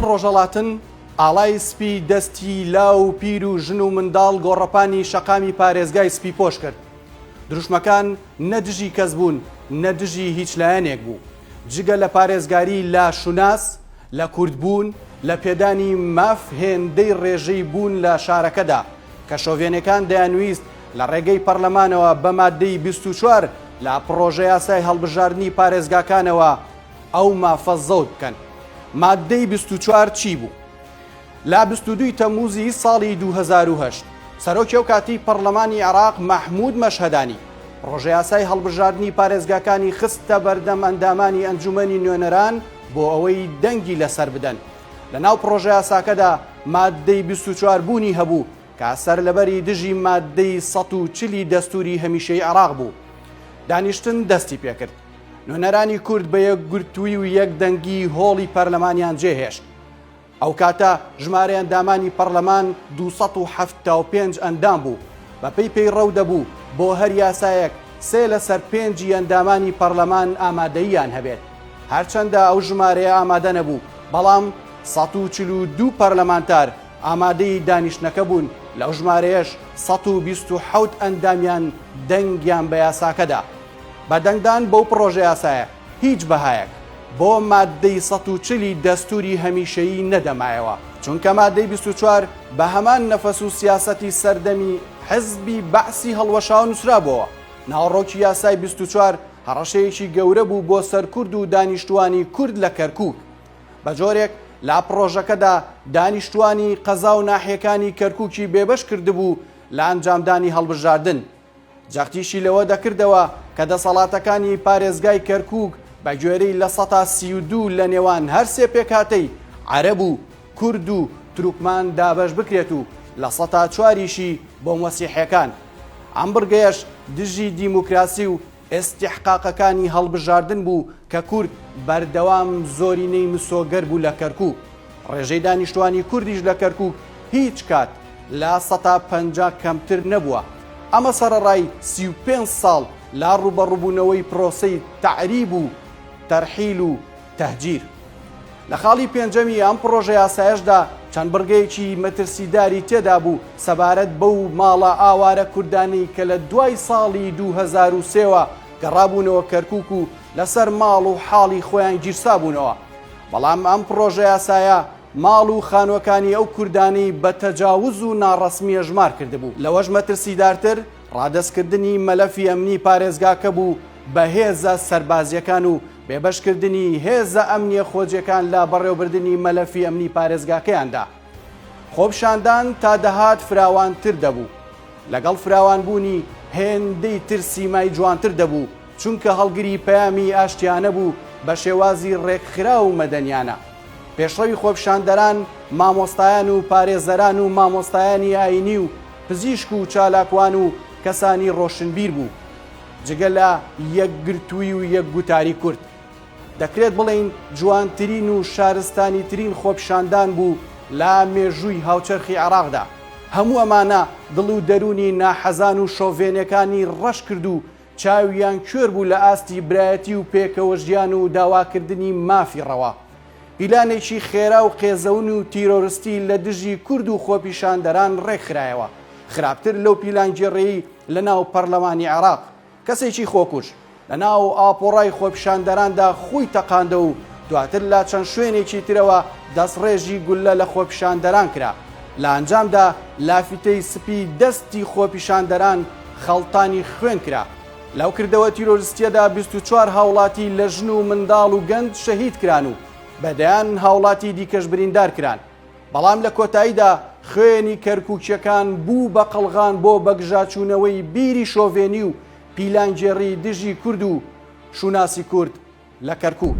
ڕۆژهەڵاتن، ئاڵای سپی دەستی لاو و پیر و ژن و منداڵ گۆڕەپانی شەقامی پارێزگای سپی پۆش کرد. دروشمەکان نە دژی کەس بوون، نە دژی هیچ لایەنێک بوو. جگە لە پارێزگاری لە شوناس، لە کوردبوون، لە پێدانی ماف هێندەی ڕێژەی بوون لە شارەکەدا، کە شۆڤێنەکان دەیانویست لە ڕێگەی پەرلەمانەوە بە ماددەی 24 لە پڕۆژەیاسای هەڵبژاردنی پارێزگاکانەوە ئەو مافە زەوت بکەن. ماددەی 24 چی بوو؟ لە 22 ی تەمموزی ساڵی 2008 سەرۆکی ئەو کاتی پەڕلەمانی عێراق مەحمود مەشهەدانی پڕۆژەیاسای هەڵبژاردنی پارێزگاکانی خستە بەردەم ئەندامانی ئەنجومەنی نوێنەران بۆ ئەوەی دەنگی لەسەر بدەن. لەناو پڕۆژەیاساکەدا ماددەی 24 بوونی هەبوو کە سەرلەبەری دژی ماددەی 140 ی دەستوری هەمیشەی عێراق بوو. دانیشتن دەستی پێکرد. نوێنەرانی کورد بە یەکگرتووی و یەک دەنگی هۆڵی پەرلەمانیان جێهێشت. ئەو کاتە ژمارەی ئەندامانی پەڕلەمان 275 ئەندام بوو. بەپێی پەیڕەو دەبوو بۆ هەر یاسایەک سێ لەسەر پێنجی ئەندامانی پەڕلەمان ئامادەییان هەبێت. هەرچەندە ئەو ژمارەیە ئامادە نەبوو، بەڵام 142 پەرلەمانتار ئامادەی دانیشتنەکە بوون، لەو ژمارەیەش 127 ئەندامیان دەنگیان بە یاساکە دا. بە دەنگدان بەو پڕۆژەیاسایە هیچ بەهایەک بۆ ماددەی 140 ی دەستووری هەمیشەیی نەدەمایەوە، چونکە ماددەی 24 بە هەمان نەفەس و سیاسەتی سەردەمی حزبی بەعسی هەڵوەشاوە نووسرابۆوە. ناوەڕۆکی یاسای 24 هەڕەشەیەکی گەورە بوو بۆ سەر کورد و دانیشتووانی کورد لە کەرکووک، بە جۆرێک لە پڕۆژەکەدا دانیشتووانی قەزا و ناحیەکانی کەرکووکی بێبەش کردبوو لە ئەنجامدانی هەڵبژاردن. جەختیشی لەوە دەکردەوە کە دەسەڵاتەکانی پارێزگای کەرکووک بە گوێرەی 32% لە نێوان هەر سێ پێکهاتەی عەرەب و کورد و تورکمان دابەش بکرێت و 4%یشی بۆ مەسیحیەکان. ئەم بڕگەیەش دژی دیموکراسی و ئیستیحقاقەکانی هەڵبژاردن بوو کە کورد بەردەوام زۆرینەی مسۆگەر بوو لە کەرکووک. ڕێژەی دانیشتوانی کوردیش لە کەرکووک هیچ کات لە 50% کەمتر نەبووە. ئەمە سەرەڕای 35 ساڵ لە ڕووبەڕووبوونەوەی پرۆسەی تەعریب و تەرحیل و تەهجیر. لە خاڵی پێنجەمی ئەم پڕۆژەیاسایەشدا چەند بڕگەیەکی مەترسیداری تێدابوو سەبارەت بەو ماڵە ئاوارە کوردانەی کە لە دوای ساڵی 2003 وە گەڕابوونەوە کەرکوک و لەسەر ماڵ و حاڵی خۆیان گیرسابوونەوە. بەڵام ئەم پڕۆژەیاسایە ماڵ و خانووەکانی ئەو کوردانەی بە تەجاوز و ناڕەسمی ئەژمار کردبوو. لەوەش مەترسیدارتر ڕادەستکردنی مەلەفی ئەمنی پارێزگاکە بوو بە هێزە سەربازییەکان و بێبەشکردنی هێزە ئەمنییە خۆجێکان لە بەڕێوەبردنی مەلەفی ئەمنی پارێزگاکەیاندا. خۆپیشاندان تا دەهات فراوانتر دەبوو. لەگەڵ فراوانبوونی هێندەی تر سیمای جوانتر دەبوو، چونکە هەڵگری پەیامی ئاشتیانە بوو بە شێوازی ڕێکخراو و مەدەنیانە. پێشڕەوی خۆپیشاندەران مامۆستایان و پارێزەران و مامۆستایانی ئایینی و پزیشک و چالاکوان و کەسانی ڕۆشنبیر بوو. جگە لە یەکگرتووی و یەکگوتاری کورد، دەکرێت بڵێین جوانترین و شارستانیترین خۆپیشاندان بوو لە مێژووی هاوچەرخی عێراقدا. هەموو ئەمانە دڵ و دەروونی ناحەزان و شۆڤێنەکانی ڕەش کرد و چاویان کوێر بوو لە ئاستی برایەتی و پێکەوەژیان و داواکردنی مافی ڕەوا. پیلانێکی خێرا و قێزەون و تیرۆرستی لە دژی کورد و خۆپیشاندەران ڕێکخرایەوە، خراپتر لەو پیلانگێڕیی لە ناو پەرلەمانی عێراق، کەسێکی خۆکوژ لە ناو ئاپۆڕای خۆپیشاندەراندا خۆی تەقاندەوە و دواتر لە چەند شوێنێکی ترەوە دەستڕێژی گوللە لە خۆپیشاندەران کرا، لە ئەنجامدا لافیتەی سپی دەستی خۆپیشاندەران خەڵتانی خوێن کرا. لەو کردەوە تیرۆرستییەدا 24 هاوڵاتی لە ژن و منداڵ و گەنج شەهید کران و بە دەیان هاوڵاتی دیکەش بریندار کران. بەڵام لە کۆتاییدا خوێنی کەرکوکییەکان بوو بە قەڵغان بۆ بەگژاچوونەوەی بیری شۆڤێنی و پیلانگێڕی دژی کورد و شوناسی کورد لە کەرکوک.